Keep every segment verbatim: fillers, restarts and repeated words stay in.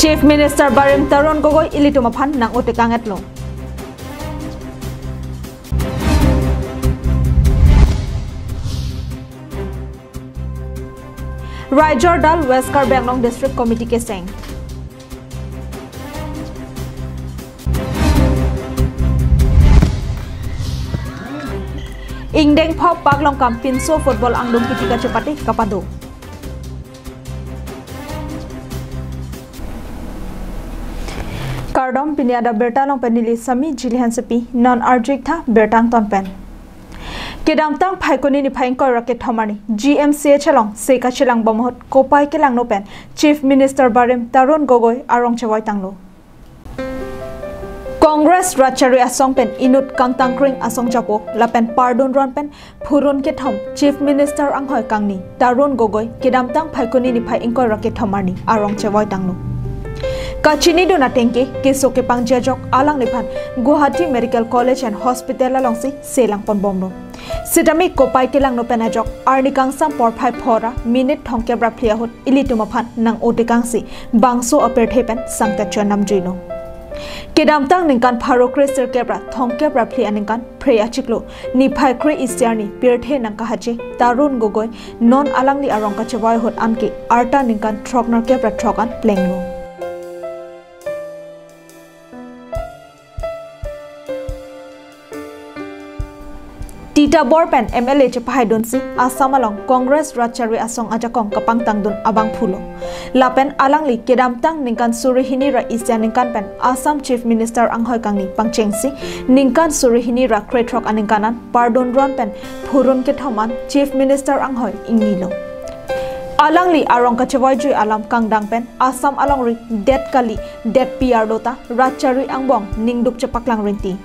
Chief Minister barim Tarun Gogoi ilitum aphan nang-o tekang-etlo. Raijor Dal West Karbi Anglong District Committee keseng. Ingdeng pho Paklongkam pinso football angdung kithi kachepate kapado. Kardom, pini adap birta along pen neli Sami Jili Hansepi, non arju-ik tha birta angton pen. Kedamtang Phaikuni niphai ingkoi ra kethom arni G M C H along se kachelang bom ahut kopai kelangno pen Chief Minister barim Tarun Gogoi arong chevoi tanglo. Congress rat chari asong pen inut kangtangkring asong japo lapen pardun ron pen phurun kethom Chief Minister anghoi kangni Tarun Gogoi kedamtang Phaikuni niphai ingkoi ra kethom arni arong chevoi tanglo. Kachinidun atengke keso kepangji ajok alangliphan Guwahati Medical College and Hospital alongsi selang ponbomlo. Sitame kopai kelangno pen ajok arni kangsam porphai pho ra minute thomkep ra phli ahut ilitum aphan nang-o tekangsi bangso apirthe pen sangta chonamjuilo. Kedamtang ningkan pharo kresirkep ra thomkep ra phli aningkan phre achiklo niphai kre-isi arni pirthe nangkahache Tarun Gogoi non alangli arong kachevoi ahut anke arta ningkan throknerkep ra throk an plenglo. Tita Bor pen M L A chepahaidunsi Assam along Congress rat chari asong ajakong kapangtangdun abangphulo. Lapen alangli kedamtang ningkan suri hini ra isi aningkan pen Assam Chief Minister anghoi kangni pangchengsi ningkan suri hini ra krethrok aningkan an pardun ron pen phurun kethom an Chief Minister anghoi ingnilo. Alangli arong kachevoijui alam kangdang pen Assam alongri det kali detpi arlo ta rat chari angbong ningduk chepaklang rinti.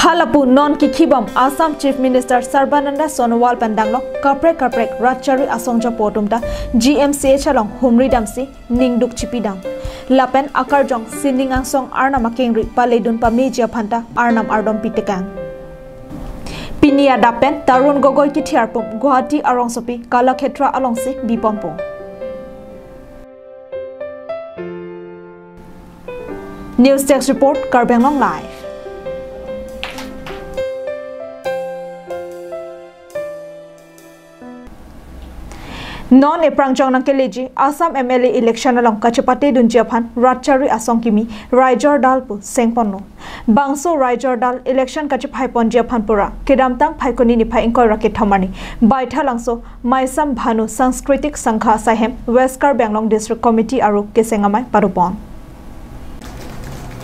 Halapu non kikhibom Assam Chief Minister Sarbananda Sonowal pen danglok kaprek kaprek rat chari asong japo atum ta G M C H along humri damsi ningduk chipidam. Lapen akarjong sining angsong arnam akengri paledun pameji aphanta arnam ardom pitekang. Pini adap pen Tarun Gogoi kithi arpum Guwahati arongsopi Kalakshetra alongsi biponpo. News Desk Report, Karbi Anglong Live. Non eprangjong nangkeleji Assam M L A election along kachepatedunji aphan rat chari asong kimi Raijor Dal pu sengponlo. Bangso Raijor Dal election kachepaiponji aphan pura kedamtang Phaikuni niphai ingkoi ra kethom arni Baithalangso Maisam Bhanu Sanskritik Sangha asai hem West Karbi Anglong District Committee aru keseng amei padopon.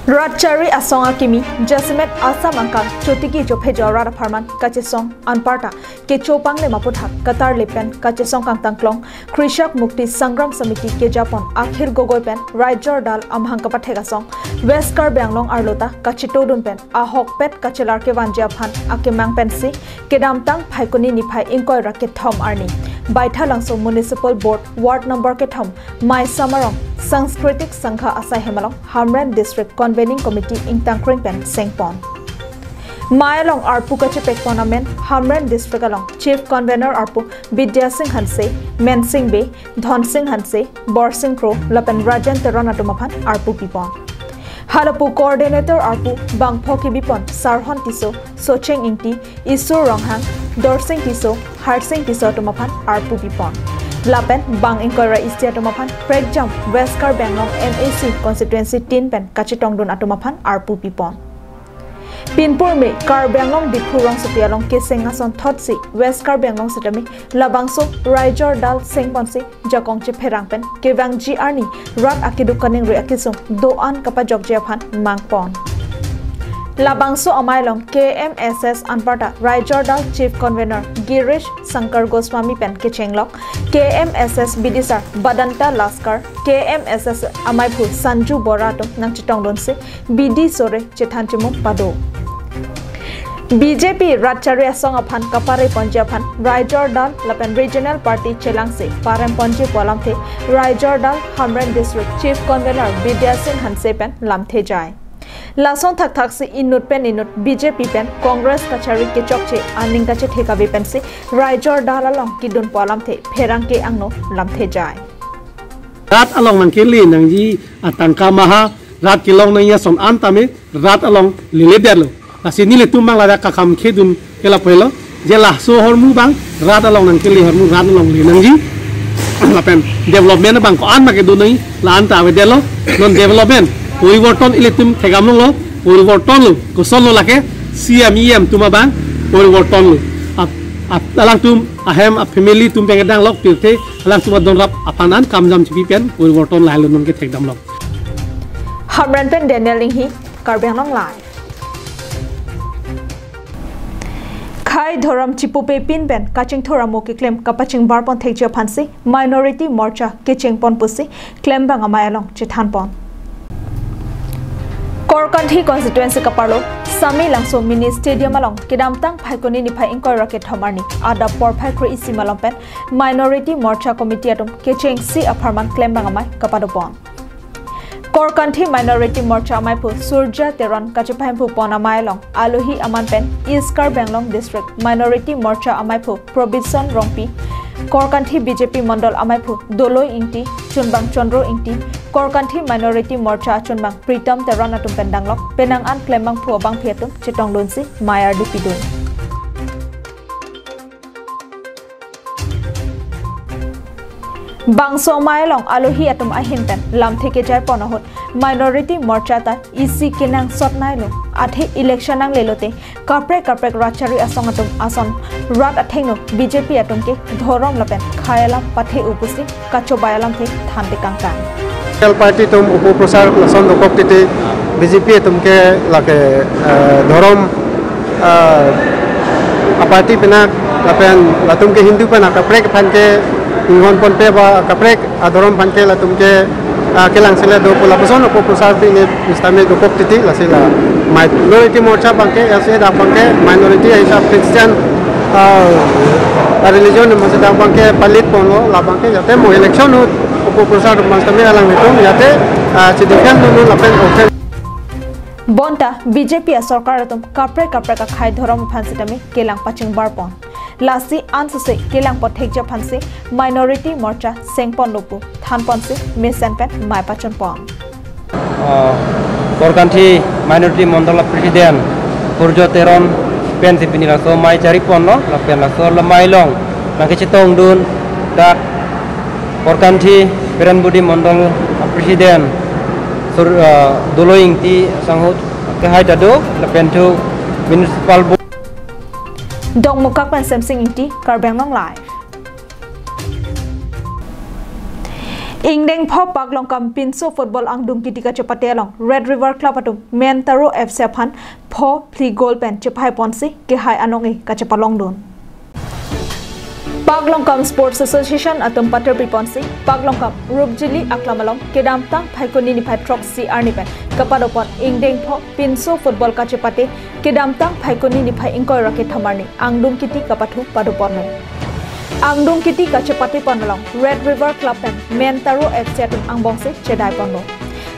Rat chari asong akimi jasemet Assam angkang chotiki chophejo arat apharman kachesong anparta kecho panglem aputhak katarlip pen kachesong kangtangklong Krishak Mukti Sangram Samiti kejapon Akhil Gogoi pen Raijor Dal amahang kapathek asong West Karbi Anglong arlo ta kachetodun pen ahokpet kachelar kevanji aphan akemang pensi kedamtang Phaikuni niphai ingkoi ra kethom arni Baithalangso Municipal Board Ward number kethom Maisam arong Sanskritik Sangha asai hem along Hamren District Convening Committee ingtangkring pen sengpon. Mei along arpu kachepekpon amen Hamren District along Chief Convener arpu Bidya Singh Hanse, Mensing Bey, Dhon Singh Hanse, Borsing Kro lapen Rajen Teron atum aphan arpu pipon. Halapu coordinator arpu bangpho kebipon Sarhon Tisso, Socheng Ingti, Isur Ronghang, Dorsing Tisso, Harsing Tisso atum aphan arpu pipon. Lapen bang ingkoi ra isi atum aphan prekjam West Karbi Anglong M A C constituency tin pen kachetongdun atum aphan arpu pipon. Pinpur me Karbi Anglong Diphu rongsopi along keseng ason thotsi West Karbi Anglong sitame labangso Raijor Dal sengponsi jakong chepherang pen kevangji arni rat akeduk kaningri akesung do-an kapajokji aphan mangpon. Labangso amei along K M S S anparta Raijor Dal Chief Convener Girish Shankar Goswami pen kechenglok K M S S bidisar Badanta Laskar, K M S S ameiphu Sanju Bora atum nangchetongdunsi bidi sore chethan chimum pado. B J P rat chari asong aphan kapareponji aphan Raijor Dal lapen Regional Party chelangsi paremponji pu alamthe Raijor Dal Hamren District Chief Convener Bidya Singh Hanse pen lamthe jai. Lason thakthaksi inut pen inut B J P pen Congress kachari kechokche aning kachethe kave pensi Raijor Dal along kedunpo alamthe pherangke angno lamthe jai. Rat along nangkele nangji atangka maha, rat kelong nangji ason an tame rat along lele detlo. Lasi nelitum abang ladak kakam khedun ke lapu helo. Je laso ahormu abang rat along nangkele ahormu, rat along le nangji. Lapen development abang ko-an ma kedo nangji la-an ta avedetlo. Non development poriborton ilitum thekdam longlo, poriborton lo, kosonlo lake C M E M atum abang poriborton lo. Ap, ap, alangtum ahem a family atum pengedang lok pirthe, alangtum adon rap aphan an kamjam chipi pen poriborton lahelo non ke thekdam lok. Hamren pen Daniel Inghi, Karbi Anglong Live. Khei dhorom chipupe pin pen kachingthur amo keklem kapachingbar pon thekji aphansi Minority Morcha kecheng pon pusi klembang amei along chethan pon. Korkanthi constituency kaparlo Sami Langso Mini Stadium along kedamtang Phaikuni niphai ingkoi ra kethom arni adap porphai kre-isi malom pen Minority Morcha Committee atum kechengsi apharman klembang amei kapado pon. Korkanthi Minority Morcha amaiphu Surja Teron kachepahemphu pon amei along alohi aman pen East Karbi Anglong District Minority Morcha amaiphu Probison Rongpi, Korkanthi B J P Mondol amaiphu Doloi Ingti, chunbang Chondro Ingti, Korkanthi Minority Morcha chunbang Pritam Teron atum pen danglok penang an klembangphu abangpi atum chetongdunsi mei ardi pidun. Bangso amei along alohi atum ahin pen lamthe kejai pon ahut Minority Morcha ta isi kenangsot nailo, athe election nanglelo te kaprek kaprek rachari asong atum ason rat athengno B J P atum ke dhorom lapen khei alam pathe-o pusi kachobai alamthe than tekangkang. Political party atum opo prosar lason dokok titi B J P atum ke lake, eh, dhorom, eh, a party pen lapen latum ke Hindu pen akaprek aphan ke inghon ponpe ba akaprek adhorom aphan ke latum ke, ah, kelang sele do pu lapuson opo prosar pini sitame dokok titi lasi la Minority Morcha abangke, L C A dak abangke minority hisap Christian, ah, religion masih dak abangke palit ponlo, la abangke jate mo election ahut opo prosar mas kami alanglitum jate, ah, si defend dulu lapen open. Bonta B J P asorkar atum kaprek kaprek akhei dhorom aphan sitame kelang pachingbar pon. Lasi ansose kelang pon thekji aphansi Minority Morcha seng ponlo pu than ponsi mesen pen mei pachun pon. Ah, Korkanthi Minority Mondol President Surja Teron pensi pini laso mei chari ponlo, lapen laso amei along nangkechetongdun dak Korkanthi Perenbudi Mondol President Sur, ah, Doloi Ingti asanghut kehai ta do, lapen thu Municipal Board. Dongmukak pen Semsing Ingti, Karbi Anglong Live. Ingdeng pho Paklongkam pinso football angdung kiti kachepate along Red River Club atum Mentaro F C aphan pho phli goal pen chepahai ponsi kehai anong-e kachepalongdun. Paklongkam Sports Association atum paterpi ponsi Paklongkam Rupjili aklam along kedamtang Phaikuni niphai throksi arni pen kapado pon ingdeng pho pinso football kachepate kedamtang Phaikuni niphai ingkoi ra kethom arni angdung kiti kapathu pado ponlo. Angdung kiti kachepate pon along Red River Club pen Mentaro F C atum angbongsi chedai ponlo.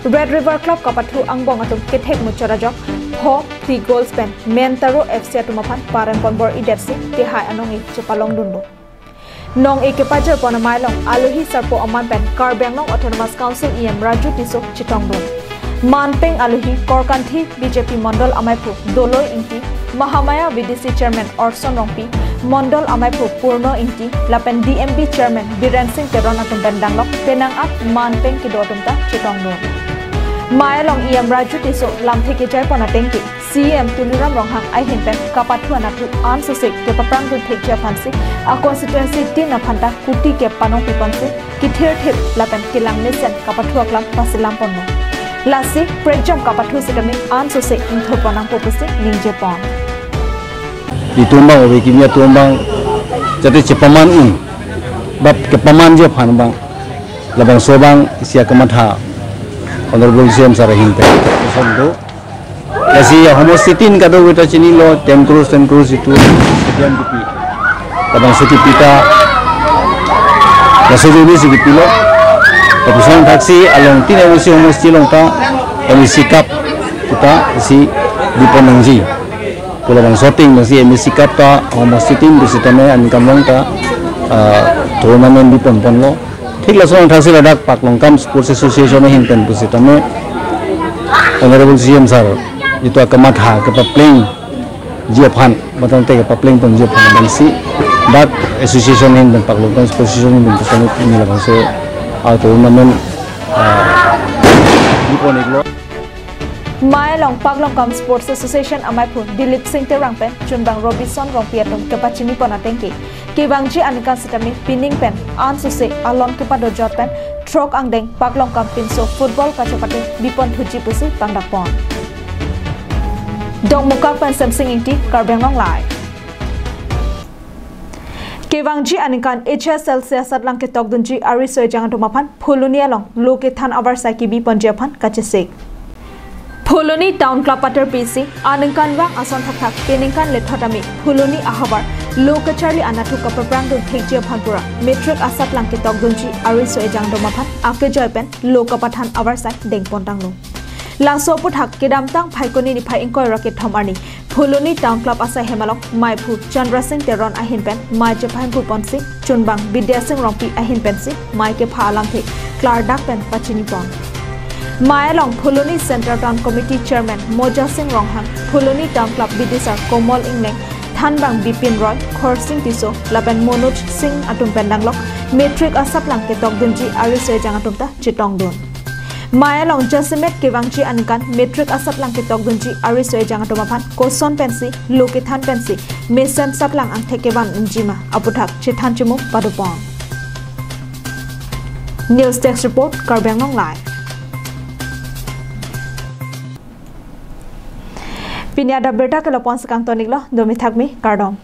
Red River Club kapathu angbong atum kethek muchot ajok pho phli goals pen Mentaro F C atum aphan pareng pon bor-idetsi kehai anong-e chepalongdunlo. Nong-e kepajir pon amei along alohi sarpo aman pen Karbi Anglong Autonomous Council E M Raju Tisso chetongdun. Manpeng alohi Korkanthi B J P Mondol amaiphu Doloi Ingti, Mahamaya V D C Chairman Orson Rongpi, Mondol amaiphu Purno Ingti, lapen D M B Chairman Biren Singh Teron atum pen danglok penang an manpeng kedo atum ta chetongdun. Mei along E M Raju Tisso lamthe kejai pon ateng ke C E M Tuliram Ronghang ahin pen kapathu anatthu ansose kepaphrangdun thekji aphansi a constituency tin aphan ta kuti ke panong piponsi kethirthip lapen kelang mesen kapathu aklam paselam ponlo. Lasi prekjam kapathu sitame ansose ingthur pon nangpo pusi ningje pon. Itum abang ove kimi atum abang jate chepaman un, bap kepamanji aphan abang labangso abang isi akamatha Honorable C E M sir ahin pen. Lason do. Lasi ahomosti tin kadokave ta chinilo, ten crores, ten crores itum stadium kipi. Labangso kipi ta laso ajoinesi kipilo. Lapuson thaksi along tin M A C homosti along ta M A C Cup Ta isi bipon nangji. Pu labangso ating nasi M A C Cup ta homosti team pusitame aningkan along ta, ah, tournament bipon ponlo. Thik laso angthak si ladak Paklongkam Sports Association ahin pen pusitame Honorable C M sir itum akamatha kepaplengji aphan, matang te kepapleng ponji aphan abangsi dak association ahin pen, Paklongkam Sports Association ahin pen pusitame neli labangso a-tournament, ah, bipon iklo. Mei along Paklongkam Sports Association amaiphu Dilip Singh Terang pen chunbang Robinson Rongpi atum kepachini pon ateng ke, kevangji aningkan sitame pining pen ansose alon kepadojot pen throk angdeng Paklongkam pinso football kachepate bipon thuji pusi pangdak pon. Dongmukak pen Semsing Ingti, Karbi Anglong Live. Kevangji aningkan H S L C asatlang ketokdunji ariso ejang atum aphan Phuloni along lo kethan avarsai kebi ponji aphan kachesik. Phuloni Town Club aterpi si aningkanvang ason thakthak peningkan lethot ami Phuloni ahavar lo kacharli anatthu kapaprangdun thekji aphan pura matric asatlang ketokdunji ariso ejang atum aphan akejoi pen lo kapathan avarsai dengpon tanglo. Laso aphuthak kedamtang Phaikuni niphai ingkoi ra kethom arni Phuloni Town Club asai hem along maiphu Chandra Singh Teron ahin pen mei chepahemphu ponsi chunbang Bidya Singh Rongpi ahin pensi mei kepha alamthe klardak pen pachini pon. Mei along Phuloni Central Town Committee Chairman Moja Singh Ronghang, Phuloni Town Club bidisar Komol Ingleng, thanbang Bipin Roy, Khorsing Tisso lapen Manoj Singh atum pen danglok matric asatlang ketokdunji ariso ejang atum ta chetongdun. Mei along jasemet kevangji aningkan matric asatlang ketokdunji ariso ejang atum aphan koson pensi, lo kethan pensi, mesen satlang angthek kevan unjima aphuthak chethan chemu padopon. News Desk Report, Karbi Anglong Live. Pini adap abirta ke lapu-an si kangton iklo, domi thakmi, kardom.